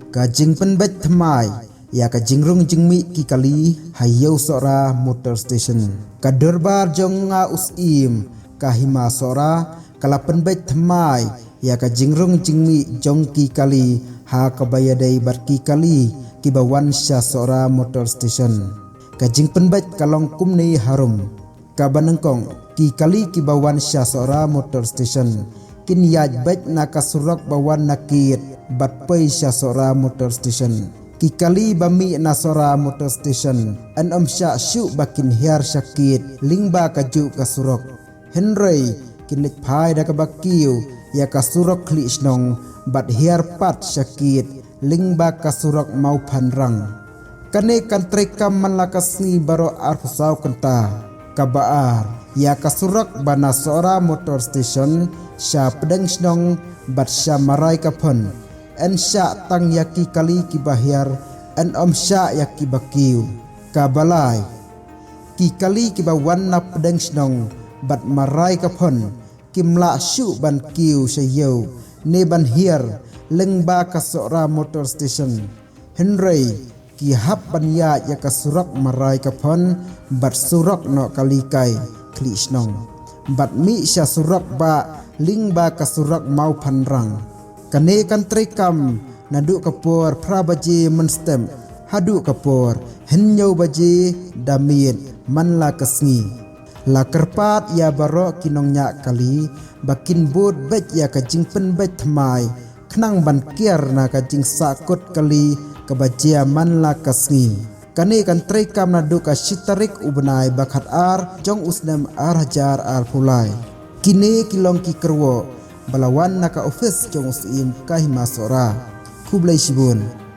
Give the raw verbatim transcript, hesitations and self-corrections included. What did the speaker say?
Ka jingpynbeit thymmai ïa ka jingrung jingmih ki kali ha Ïew Sohra Motor Station. Ka dorbar jong nga u Syiem ka Hima Sohra ka la pynbeit thymmai ïa ka jingrung jingmih jong ki kali ha kaba ïadei bad ki kali kiba wan sha Sohra Motor Station. Ka jingpynbeit ka long kumne harum. Kaba nyngkong, ki kali kiba wan sha Sohra Motor Station kin ïaid beit na ka surok ba wan na Kiit bad poi sha Sohra Motor Station. Ki kali ba mih na Sohra Motor Station yn ym shah shuh ba kin hiar sha Kiit lyngba kajuh ka surok. Hynrei kin leit phai da kaba kiew ïa ka surok Khliehshnong bad hiar pat sha Kiit lyngba ka surok Mawphanrang. Kane kan treikam man la ka sngi baroh arphew saw kynta. Kaba ar, ïa ka surok ba na Sohra Motor Station sha Pdeng Shnong bad sha Marai Kaphon yn shah tang ïa ki kali kiba hiar, yn ym shah ïa kiba kiew. Kaba lai, ki kali kiba wan na Pdeng Shnong bad Marai Kaphon kim lah shuh ban kiew sha ïew ne ban hiar lyngba ka Sohra Motor Station. Hynrei ki hap ban ïaid ïa ka surok Marai Kaphon bad surok Nohkalikai Khliehshnong bad mih sha surok bah lyngba ka surok Mawphanrang. Kane kan treikam naduh ka por phra baje mynstep haduh ka por hynñiew baje da miet man la ka sngi. La kyrpad ïa baroh ki nongñiah kali ba kin bud beit ïa ka jingpynbeit thymmai khnang ban kiar na ka jingsahkut kali kaba jia man la ka sngi. Kane kan treikam naduh ka shi tarik u bnai ba khatar jong u snem ar hajar arphew lai. Kine ki long ki kyrwoh ba la wan na ka ophis jong u Syiem ka Hima Sohra. Khublei shibun.